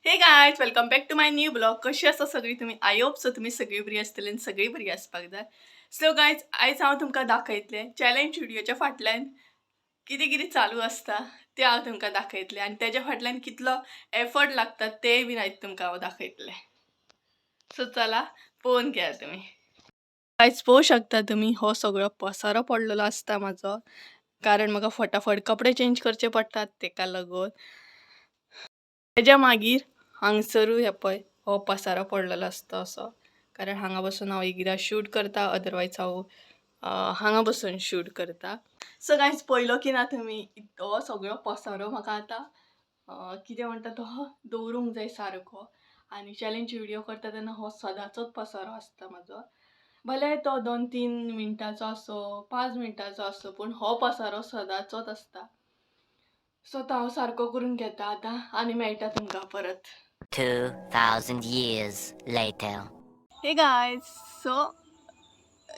Hey guys, welcome back to my new blog. कशी आसा सगळी तुमी? I hope so तुमी सगळी बरी आसतली आनी सगळी बरी आसपाक जाय. सो गायज, आयज हांव तुमकां दाखयतलें चॅलेंज व्हिडियोच्या फाटल्यान कितें कितें चालू आसता तें हांव तुमकां दाखयतलें आनी तेज्या फाटल्यान कितलो एफर्ट लागता तें बीन आयज तुमकां हांव दाखयतलें. सो चला पळोवन घेया तुमी. आयज पळोवंक शकता तुमी हो सगळो पसारो पडलेलो आसता म्हाजो, कारण म्हाका फटाफट कपडे चेंज करचे पडटात तेका लागून. तेज्या मागीर हांगसरूय हे पळय हो पसारो पडलेलो आसता असो, कारण हांगा बसून हांव एकदां शूट करता, अदरवायज हांव हांगा बसून शूट करता. सो गायज, पळयलो की ना तुमी हो सगळो पसारो म्हाका आतां कितें म्हणटा तो दवरूंक जाय सारको. आनी चॅलेंज व्हिडियो करता तेन्ना हो सदांचोच पसारो आसता म्हाजो, भले तो 2-3 मिनटाचो आसो 5 मिनटाचो आसो, पूण हो पसारो सदांचोच आसता. सो तो हांव सारको करून घेता आतां आनी मेळटा तुमकां परत. 2000 years later. Hey guys, so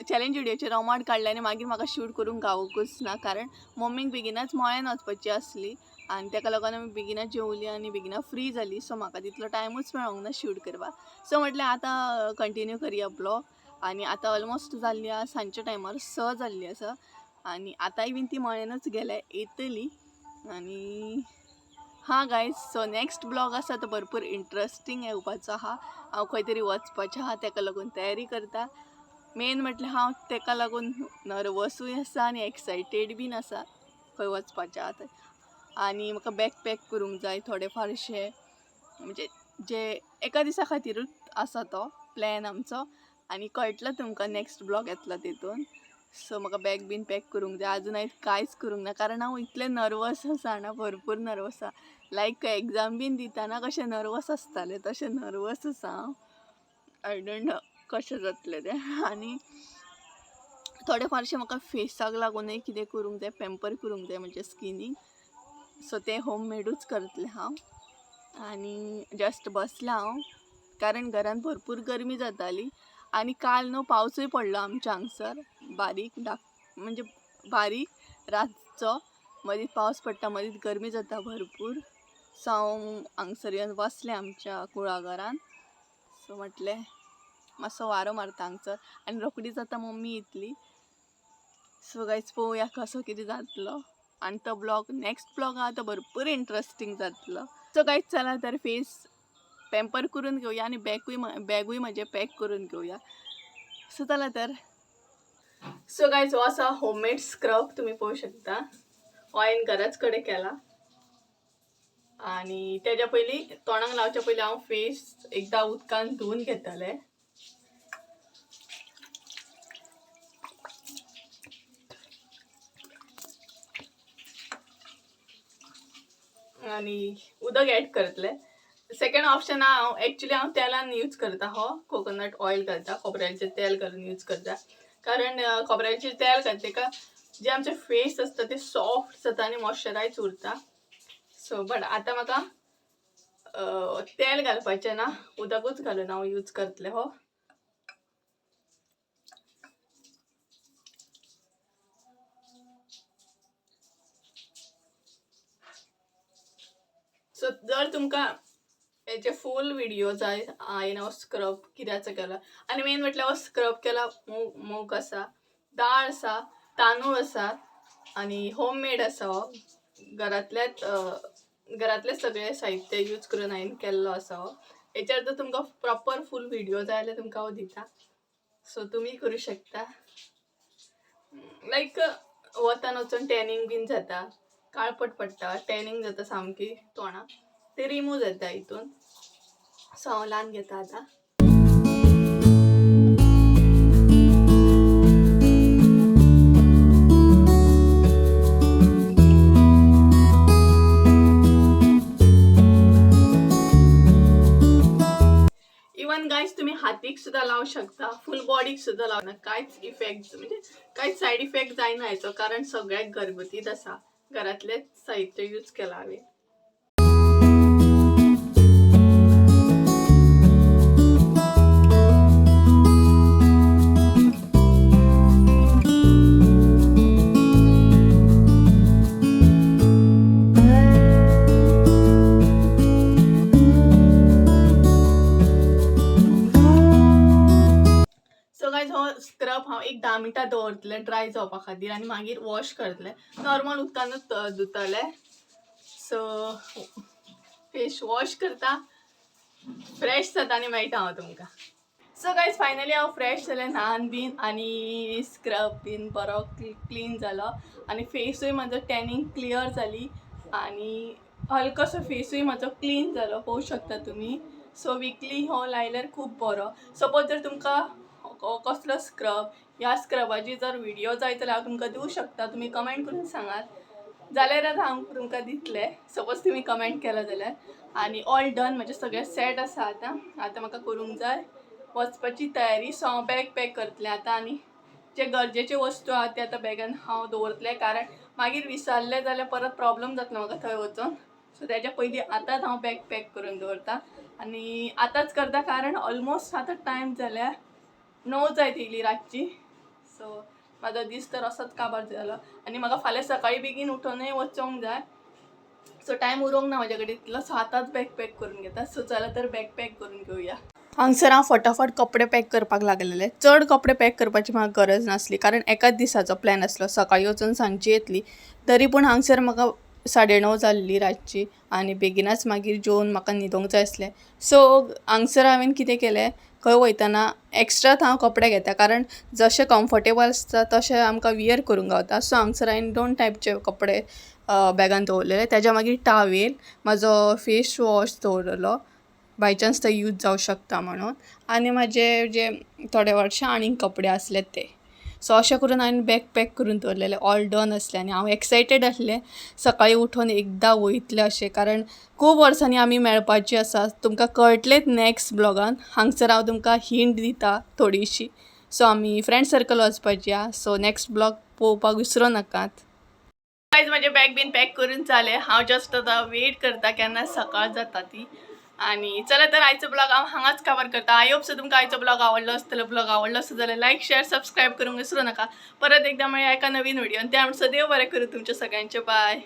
challenge व्हिडियोचेर रमाट काडलें आनी मागीर म्हाका शूट करूंक गावूंकच ना, कारण मम्मीक बेगिनच मळ्यान वचपाची आसली आनी तेका लागून आमी बेगिनच जेवली आनी बेगिना फ्री जाली. सो म्हाका तितलो टायमूच मेळोंक ना शूट करपाक. सो म्हटलें आतां कंटिन्यू करया ब्लॉग. आनी आतां ऑलमोस्ट जाल्ली आसा सांजच्या टायमार 6 जाल्ली आसा आनी आतांय बीन ती मळ्यानच गेल्या, येतली. आनी हां गायज, सो नेक्स्ट ब्लॉग आसा तो भरपूर इंट्रस्टींग येवपाचो आहा. हांव खंय तरी वचपाचें आहा, तेका लागून तयारी करता. मेन म्हटल्यार हांव तेका लागून नर्वसूय आसा आनी एक्सायटेड बीन आसा खंय वचपाचें आहा तें. आनी म्हाका बॅग पॅक करूंक जाय थोडे फारशे, म्हणजे जे एका दिसा खातीरूच आसा तो प्लॅन आमचो, आनी कळटलो तुमकां नेक्स्ट ब्लॉग येतलो तितून. सो म्हाका बॅग बीन पॅक करूंक जाय, आजून हांवें कांयच करूंक ना, कारण हांव इतलें नर्वस आसा ना, भरपूर नर्वस आसा. लायक एग्जाम बीन दितना कशें नर्वस आसतालें तशें नर्वस आसा हांव. I don't know कशें जातलें तें. आनी थोडे फारशें म्हाका फेसाक लागूनय कितें करूंक जाय, पेम्पर करूंक जाय म्हज्या स्किनीक. सो तें होम मेडूच करतलें हांव. आनी जस्ट बसलां हांव, कारण घरान भरपूर गरमी जाताली आनी काल न्हू पावसूय पडलो आमच्या हांगसर, बारीक म्हणजे बारीक रातचो, मदींच पावस पडटा मदींच गरमी जाता भरपूर. सो हांव हांगसर येवन बसलें आमच्या कुळागरान. सो म्हटलें मातसो वारो मारता हांगसर आनी रोखडीच आतां मम्मी येतली. सो गायज पळोवया कसो कितें जातलो आनी तो ब्लॉग नेक्स्ट ब्लॉग आहा तो भरपूर इंट्रस्टींग जातलो. सो गायज चला तर फेस पेम्पर करून घेवया आनी बॅगूय म्हजें पॅक करून घेवया. सो चला तर. सो गायज, हो आसा होममेड स्क्रब, तुमी पळोवंक शकता. हो हांवें घराच कडेन केला. आनी तेज्या पयलीं तोंडाक लावच्या पयलीं हांव फेस एकदां उदकान धुवन घेतलें. आनी उदक एड करतलें. सेकंड ऑप्शन हांव एक्चुली हांव तेलान यूज करता, हो कोकोनट ऑयल घालता, खोबऱ्याचें तेल घालून यूज करता, कारण खोबऱ्याचें तेल घातलें का जे आमचें फेस आसता तें सॉफ्ट जाता आनी मॉइश्चरायज उरता. सो बट आतां म्हाका तेल घालपाचें ना, उदकूच घालून हांव यूज करतलें हो. सो जर तुमकां हेचे फूल व्हिडियो जाय, हांवें हो स्क्रब कित्याचो केला आनी मेन म्हटल्यार हो स्क्रब केला मूग आसा, दाळ आसा, तांदूळ आसा आनी होममेड आसा. हो घरांतलें सगळें साहित्य यूज करून हांवें केल्लो आसा हो. हेचेर जर तुमकां प्रॉपर फूल व्हिडियो जाय जाल्यार तुमकां हांव दिता. सो तुमी करूं शकता. लायक वतान वचून टॅनींग बीन जाता, काळपट पडटा, टॅनींग जाता सामकी तोंडाक, ते रिमूव जाता हितून. सो हांव ल्हान घेता आतां. इवन गायज तुमी हातीक सुद्दां लावंक शकता, फूल बॉडीक सुद्दां लावना, कांयच इफेक्ट म्हणजे कांयच सायड इफेक्ट जायना हेचो, कारण सगळ्याक घरगुतीच आसा, घरांतलेंच साहित्य यूज केलां हांवें. एक 10 मिनटां दवरतलें ड्राय जावपा खातीर आनी मागीर वॉश करतलें. नॉर्मल उदकानूच धुतलें. सो फेस वॉश करता, फ्रेश जाता आनी मेळटा हांव तुमकां. सो गायज, फायनली हांव फ्रेश जालें, न्हान बीन आनी स्क्रब बीन बरो क्लीन जालो आनी फेसूय म्हाजो टॅनिंग क्लियर जाली आनी हलकोसो फेसूय म्हाजो क्लीन जालो, पळोवंक शकता तुमी. सो विकली हो लायल्यार खूब बरो. सपोज जर तुमकां कसलो स्क्रब, ह्या स्क्रबाची जर व्हिडियो जाय जाल्यार हांव तुमकां दिवं शकता. तुमी कमेंट करून सांगात जाल्यार आतां हांव तुमकां दितलें, सपोज तुमी कमेंट केलो जाल्यार. आनी ऑल डन, म्हजें सगळें सेट आसा. आतां आतां म्हाका करूंक जाय वचपाची तयारी. सो हांव बॅग पॅक करतलें आतां आनी जे गरजेचे वस्तू आहा ते आतां बॅगान हांव दवरतलें, कारण मागीर विसरलें जाल्यार परत प्रॉब्लम जातलो म्हाका थंय वचोन. सो तेज्या पयलीं आतांच हांव बॅग पॅक करून दवरता आनी आतांच करता, कारण ऑलमोस्ट आतां टायम जाल्या 9 जायत येयली रातची. सो म्हाजो दीस तर असोच काबार जालो आनी म्हाका फाल्यां सकाळी बेगीन उठोनूय वचोंक जाय. सो टायम उरोंक ना म्हाज्या कडेन इतलो. सो आतांच बॅग पॅक करून घेता. सो चला तर, बॅग पॅक करून घेवया. हांगसर हांव फटाफट कपडे पॅक करपाक लागलेले. चड कपडे पॅक करपाची म्हाका गरज नासली, कारण एकाच दिसाचो प्लॅन आसलो, सकाळीं वचून सांजची येतली. तरी पूण हांगसर म्हाका 9:30 जाल्ली रातची आनी बेगिनच मागीर जेवन म्हाका न्हिदोंक जाय आसलें. सो हांगसर हांवें कितें केलें, खंय वयतना एक्स्ट्राच हांव कपडे घेता, कारण जशें कम्फर्टेबल आसता तशें आमकां वियर करूंक गावता. सो हांगसर हांवें दोन टायपचे कपडे बॅगान दवरलेले. तेज्या मागीर टावेल, म्हाजो फेस वॉश दवरलेलो, बाय चान्स ते यूज जावं शकता म्हणून, आनी म्हाजे जे थोडे वर्सां आनीक कपडे आसले ते. सो अशें करून हांवें बॅग पॅक करून दवरलेलें. ऑल डन आसलें आनी हांव एक्सायटेड आसलें सकाळीं उठून एकदां वयतलें अशें, कारण खूब वर्सांनी आमी मेळपाची आसा. तुमकां कळटलेंच नॅक्स्ट ब्लॉगान. हांगसर हांव तुमकां हिंट दिता थोडीशी. सो आमी फ्रेंड सर्कल वचपाची आहा. सो नॅक्स्ट ब्लॉग पळोवपाक विसरूं नाकात. गायज, म्हजें बॅग बीन पॅक करून जालें. हांव जस्ट आतां वेट करता केन्ना सकाळ जाता ती. आनी चला तर, आयचो ब्लॉग हांव हांगाच कवर करता. I hope so तुमकां आयचो ब्लॉग आवडलो आसतलो. ब्लॉग आवडलो आसतो जाल्यार लायक, शेअर, सबस्क्रायब करूंक विसरू नाका. परत एकदा मेळया एका नवीन व्हिडिओ. त्या म्हणसर देव बरें करूं तुमच्या सगळ्यांचें. बाय.